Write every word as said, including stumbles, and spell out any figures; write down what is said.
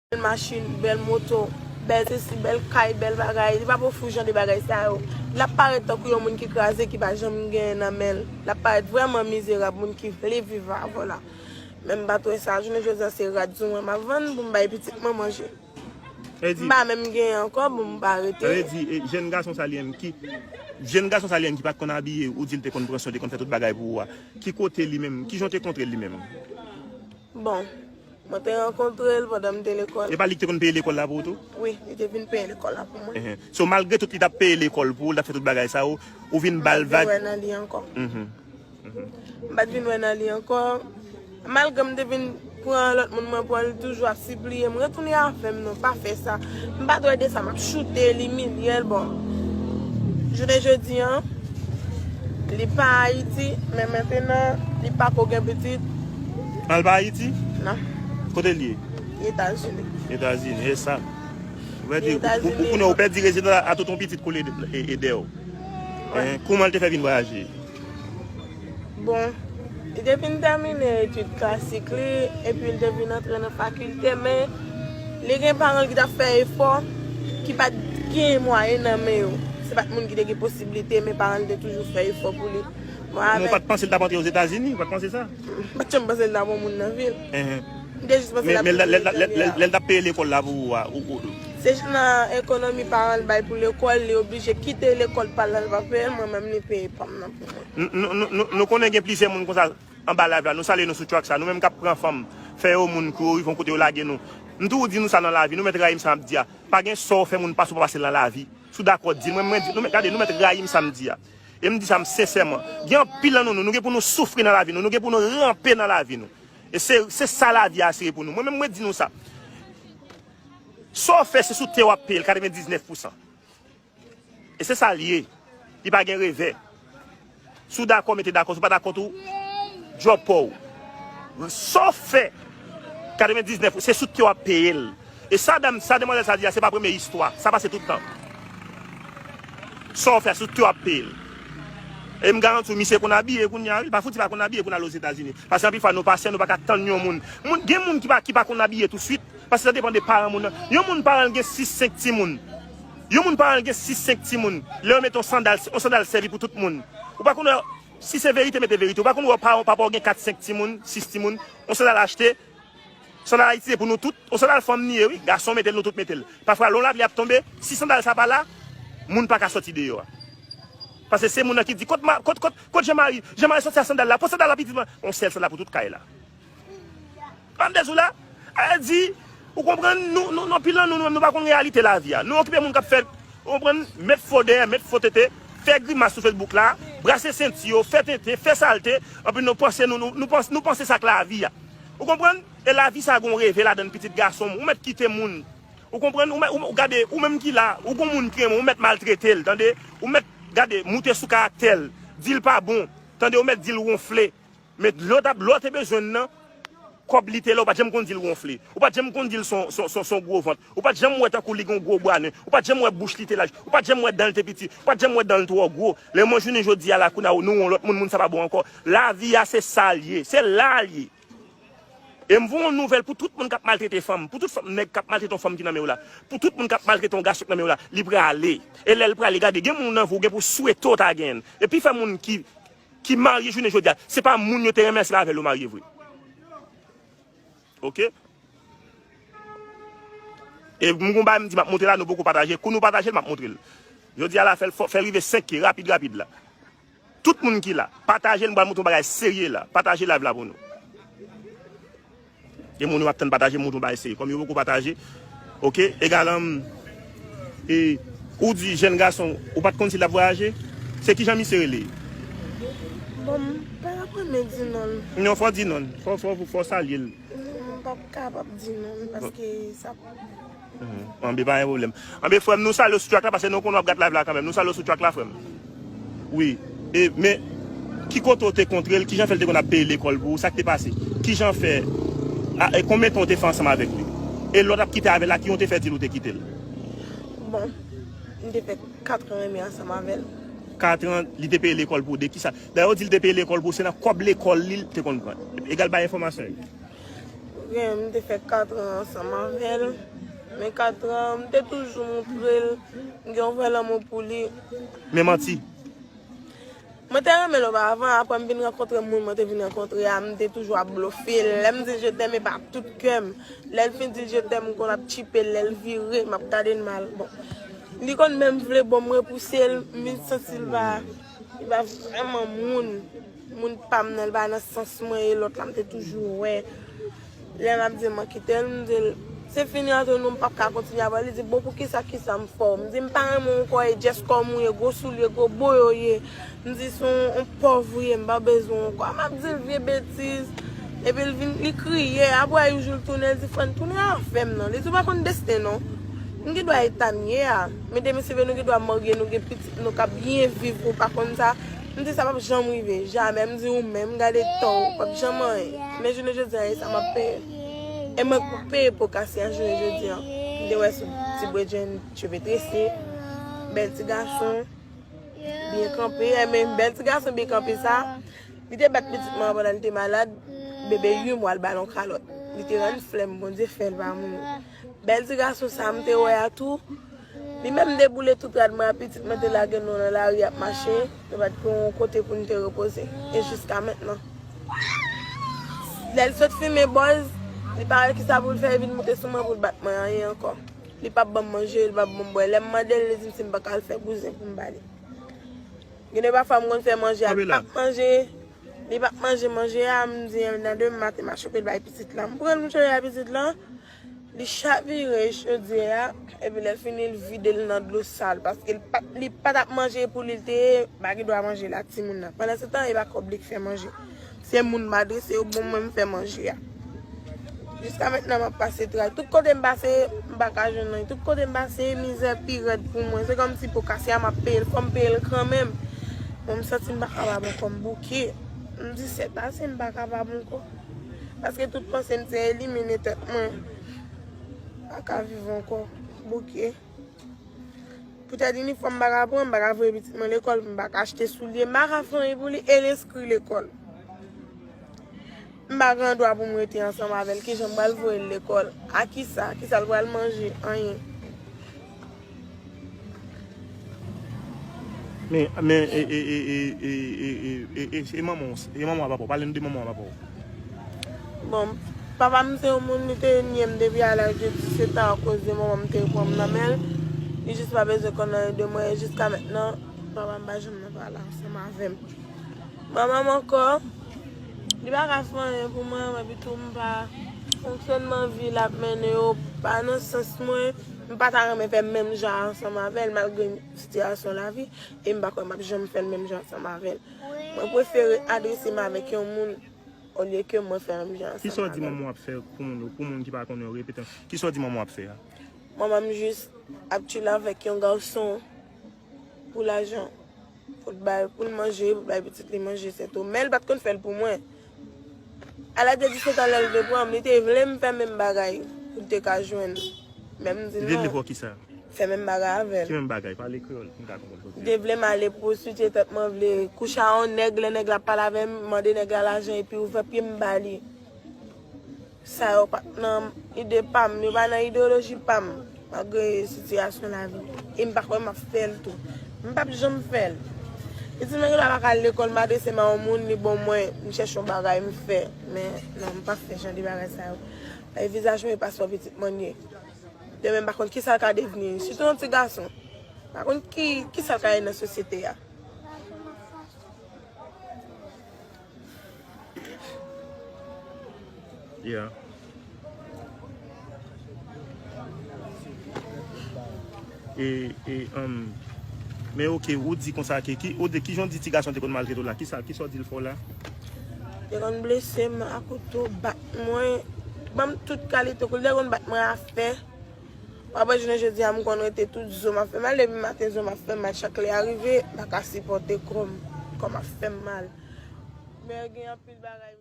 bèl machin, bèl moto, bèl sesi, bèl kay, bèl bagay. Li p ap ofri w jan de bagay sa yo. L ap parèt tankou yon moun ki kraze, ki pa janm genyen nan men l. L ap parèt vrèman mizerab, moun ki vle viv avè w la. Men m pa t wè sa. Jounen jodi a, se rad di mwen m ap vann pou m bay pitit mwen manje. M pa menm genyen ankò, bon, m pa rete. Sa vle di, e, jèn gason sa li menm ki, jèn gason sa li menm ki pa t konn abiye, ou di l te konn pran swen, te konn fè tout bagay pou ou a. Ki kote li menm? Kijan w te kontre l li menm? Bon, mwen te rankontre l pandan m te lekòl. E pa li ki te konn peye lekòl la pou ou tou? Wi, li te vin peye lekòl la pou mwen. Ehe. So, malgre tout li t ap peye lekòl pou ou, l t ap fè tout bagay sa yo, ou vin ba l vag. M pa t vin wè nan li ankò. Mhm. Mhm. M pa t vin wè nan li ankò. Malgre m te vin pran lòt moun, mwen pran, li toujou ap sipliye m, retounen avè m non, pa fè sa. M pa t wè de sa, m ap choute l, imilye l, bon. Jounen jodi a, li pa Ayiti, men mentnan, li pako gen pitit. A, l pa Ayiti? Non. Kote l ye? Li Etazini. Etazini, e sa. Ou pèdi, ou, ou, ou konnen ou pèdi rezidans a, a tout yon pitit kole de, e, e dèyè w. Wi. Eh, kouman l te fè vin vwayaje? Bon, li te fin tèmine etid klasik li, epi l te vin antre nan fakilte, men li gen paran l ki t ap fè efò, ki pa t gen mwayen nan men yo. Se pa t moun ki te gen posiblite, men paran l te toujou fè efò pou li. Mwen avèk. Men w pa t panse l t ap antre Ozetazini? Ou pa t panse sa? M pa t janm panse l t ap yon moun nan vi l. Enhen. M te jis panse l ap vin Etazini la. Men, men lè, lè, lè, lè, lè l t ap peye lekòl la pou ou a, ou, ou, Se jan ekonomi paran l bay pou lekòl, li oblije kite lekòl pa l la, l pa peye l, mwen menm li peye pa m nan pou mwen. Nou, nou, nou, nou, nou konnen gen plizyè moun konsa anba live la, nou salye nou sou track sa, nou menm k ap pran fanm, fè yo moun kou yo rive yon kote yo lage nou. M toujou di nou sa nan lavi, nou mèt rayi m sa m ap di a. Pa gen sa w fè moun pa sou pa pase l nan lavi. Si w dakò di l, mwen, mwen di, nou mèt, gade, nou mèt rayi m sa m di a. E m di sa m sensèman. Gen anpil nan nou, nou, nou gen pou nou soufri nan lavi nou, nou gen pou nou ranpe nan lavi nou. E se, se sa lavi a asire pou nou. Mwen menm mwen di nou sa. Sa w fè, se sou tè w ap peye l, katrevendiznèf pousan. E se sa l ye. Li pa gen revè. Si w dakò, mete dakò. Si w pa dakò tou, djòl pa w. Sa w fè, katrevendiznèf, se sou tè w ap peye l. E sa dam, sa demwazèl sa di a, se pa premye istwa. Sa pase tout tan. Sa w fè, sou tè w ap peye l. E m garanti w, misye konn abiye kounye a, wi. Li pa fouti pa konn abiye pou n al Ozetazini. Paske anpil fwa, nou pasyè, nou pa ka tann yon moun. Moun, gen moun ki pa, ki pa konn abiye tousuit. Paske sa depann de paran moun nan. Yon moun paran l gen sis, senk timoun. Yon moun paran l gen sis, senk timoun. Lè yo mete yon sandal, yon sandal sèvi pou tout moun. Ou pa konn wè, si se verite, mete verite. Ou pa konn wè paran, papa w gen kat, senk timoun, sis timoun. Yon sandal achte, sandal Ayiti se pou nou tout. Yon sandal fanm li ye, wi. Gason mete l, nou tout mete l. Pafwa, lè yon lapli ap tonbe, si sandal sa pa la, moun pa ka sòti deyò a. Paske se moun nan ki di, "Kot ma, kot, kot, kot Jean Marie? Jean Marie sòti ak sandal la. Pran sandal la, pitit mwen." Yon sèl sandal pou tout kay la. An dèz ou la, a di, ou konprann, nou, nou, nou, anpil nan nou, nou, nou pa konn reyalite lavi a. Nou okipe moun k ap fè, ou konprann, met fo dèyè, met fo tete, fè grimas sou Facebook la, brase senti yo, fè tenten, fè salte, anpi nou panse, nou, nou, nou panse, nou panse sa k lavi a. Ou konprann? E lavi sa gon reve ladann pitit gason m, ou mèt kite moun. Ou konprann? Ou mèt, ou, ou gade, ou menm ki la, ou gon moun ki renmen w, ou mèt maltrete l, tande? Ou mèt, gade, moute sou karaktè l, di l pa bon, tande? Ou mèt di l wonfle. Men lè w t ap, lè w te bezwen l nan, kòb li te la, ou pa t janm konn di l wonfle. Ou pa t janm konn di l son, son, son, son gwo vant. Ou pa t janm wè tankou li gen yon gwo bwa nen. Ou pa t janm wè bouch li te laj. Ou pa t janm wè dan l te piti. Ou pa t janm wè dan l twò gwo. Lè mwen jounen jodi a la, kounye a nou yon lòt moun, moun sa pa bon ankò. Lavi a se sa l ye. Se la l ye. E m voye yon nouvèl pou tout moun k ap maltrete fanm, pou tout fanm, nèg k ap maltrete yon fanm ki nan men w la, pou tout moun k ap maltrete yon gason ki nan men w la, li prale. E lè l prale, gade, gen moun nan vi w gen pou swete w ta genyen l. Epi fè moun ki ki marye jounen jodi a, se pa moun yo te renmen ansanm avè l yo marye vre. Oke? E m gon bagay m di m ap montre la, nou poko pataje. Kou nou pataje l, m ap montre l. Jodi a la, fè l fò, fè l rive senk K, rapid, rapid la. Tout moun ki la, pataje l, m pral montre yon bagay serye la. Pataje live la pou nou. Gen moun yo ap tann pataje, moun yo ba eseye. Kòm yo poko pataje, oke, egal, e, ou di jèn gason, ou pa t konn si l ap vwayaje? Se kijan misye rele? Bon, m pa t ap renmen di non l. Non, fò di non l. Fò, fò, fò salye l. Non, m p ap kapab di non l, paske sa Mhm. Anben, pa gen pwoblèm. Anben, frè m, nou salye w sou track la, paske nou konnen w ap gad live la kanmenm. Nou salye w sou track la, frè m. Wi. E, men, ki kote w te kontre l? Kijan fè l te konn ap peye lekòl pou ou? Sa k te pase? Kijan fè? A, e konbyen tan w te fè ansanm avèk li? E lè w t ap kite avè l la, kijan w te fè di l ou te kite l? Bon, m te fè kat an renmen ansanm avè l. Kat an, li te peye lekòl pou ou. De kisa? Dayè, w di l te peye lekòl pou ou, se nan kòb lekòl li l te konn pran. Egal bay enfòmasyon yo. Gen, m te fè katran ansanm avè l. Men katran, m te toujou montre l m gen yon vrè lanmou pou li. Men manti. Mwen te renmen l oparavan, apre m vin rankontre moun mwen te vin rankontre a, m te toujou ap blofe l. Lè m di je t'aime, e pa tout kè m. Lè l fin di je t'aime, m konn ap tchipe l, lè l vire, m ap gade l mal. Bon, li konn menm vle bon m repouse l, m vin santi l pa, li pa vrèman moun, moun pa m nan, li pa nan sans mwen, e lòt la m te toujou wè. Lè m ap di l mwen kite l, m di l, se fini ant nou, m p ap ka kontinye avè w. Li di, bon, poukisa, kisa m fè w? M di, m pa renmen w ankò, e djès kòm ou ye, gwo soulye, gwo boyo w ye. M di, se yon, yon pòv ou ye, m pa bezwen w ankò. M ap di l vye betiz. Epi l vin, li kriye. Apre yon jou, l tounen, l di, frè m, tounen avè m non. Li di, ou pa konn desten non. M gen dwa eta m ye a. Medam, mesye, nou gen dwa marye, nou gen pitit, nou ka byen viv, ou pa konn sa. M di, sa p ap janm rive, jamè. M di, ou menm, gade tan w, p ap janm anyen. Men jounen jodi a, e sa m ap peye. E mwen k pou peye po kase a jounen jodi a. M te wè sou ti bredjenn, cheve trese, bèl ti gason, byen kanpe. E men bèl ti gason byen kanpe sa, li te bat pitit mwen an pandan li te malad, bebe uit mwa, l ba l yon kalòt. Li te rann flè m, Bondye fè l pa mouri. Bèl ti gason sa m te wè a tou, li menm deboule tout rad mwen a, pitit mwen te lage nou nan lari ap mache, nou pa t gen yon kote pou n te repoze. E jiska mentnan. Lè l sot fimen bòz, li pa wè kisa pou l fè, li vin moute sou mwen pou l bat mwen anyen ankò. Li p ap ban m manje, li p ap ban m bwè. Lè m mande l, li di m si m pa ka al fè bouzen pou m ba li. Gen de pafwa m konn fè manje a, li p ap manje, li p ap manje manje a, m di nan demen maten m a chope l bay pitit lan. M pran l m chope bay pitit lan, li chavire chodyè a, epi lè l fini l vide l nan dlo sal, paske li pa, li pa t ap manje pou li l te ye, pa gen dwa manje l ak timoun nan. Pandan se tan, e pa kòb li k fè manje. Se moun m adrese yo, bon mwen m fè manje a. Jiska mentnan m ap pase tray. Tout kote m pase, m pa ka jwenn anyen. Tout kote m pase, mizè pi rèd pou mwen. Se kòmsi po kase a m ap peye l, fò m peye l kanmenm. Bon, m santi m pa kapab ankò, m bouke. M di sèt ase, m pa kapab ankò. Paske tout panse m te elimine tèt mwen. M pa ka viv ankò. Bouke. Poutèt inifòm m pa ka pran, m pa ka voye pitit mwen lekòl, m pa ka achte soulye, m pa ka fè anyen pou li e l enskri lekòl. M pa gen dwa pou m rete ansanm avè l, kijan m pral voye l lekòl? A kisa? Kisa l pral manje? Anyen. Men, men, e, e, e, e manman w, e manman w a papa w. Pale n de manman w a papa w. Bon, papa m se yon moun, li te nye m depi a laj de disèt an akoz de manman m te pran m nan men l. Li jis pa bezwen konn anyen de mwen. E jiska mentnan, papa m pa janm nan pale ansanm avè m. Manman m ankò, li pa ka fè anyen pou mwen, epi tou m pa fonksyònman vi l ap mennen yo pa nan sans mwen. M pa ta renmen fè menm jan ansanm avè l, malgre sitiyasyon lavi, e m pa kwè m ap janm fè l menm jan ansanm avè l. Mwen prefere adrese m avèk yon moun olye ke mwen fè menm jan ansanm avè l. Kisa w di manman w ap fè pou moun yo, pou moun ki pa konnen yo, repete? Kisa w di manman w ap fè a? Manman m jis ap chile avèk yon gason pou lajan. Pou l bay, pou l manje, pou l bay pitit li manje, se tou. Men l pa t konn fè l pou mwen. A laj de disèt an, lè l te pran m, li te vle m fè menm bagay pou l te ka jwenn. Men m di non. Li te vle fè w kisa? Fè menm bagay avè l. Ki menm bagay? Pale kreyòl, m ka konprann sa w di. Li te vle m ale pwostitye tèt mwen, vle kouche a yon nèg, lè nèg la ap pale avè m, mande nèg la lajan, epi ouvè pye m ba li. Sa yo pa t nan ide pa m, yo pa nan ideyoloji pa m, malgre sitiyasyon lavi. E m pa kwè m ap fè l tou. M p ap janm fè l. Pitit mwen genlè pa ka al lekòl, m adrese m a yon moun, li ban mwen, m chèche yon bagay, m fè. Men, non, m p ap fè jan de bagay sa yo. E vizaj mwen e paspò pitit mwen ye. Demen, m pa konn kisa l ka devni. Sitou yon ti gason. M pa konn ki, kisa l ka ye nan sosyete a. Yeah. E, e, um, men oke, ou di konsa ke, ki, ou di, kijan w di ti gason te konn maltrete w la? Kisa, kisa w di l fè w la? Te konn blese m a kouto, bat mwen, ban m tout kalite kou, li te konn bat mwen a fè. Apre jounen jodi a, m konn rete tout zo m ap fè mal, depi maten zo m ap fè mal, chak lè a rive, m pa ka sipòte kò m, kò m ap fè m mal. Men gen anpil bagay.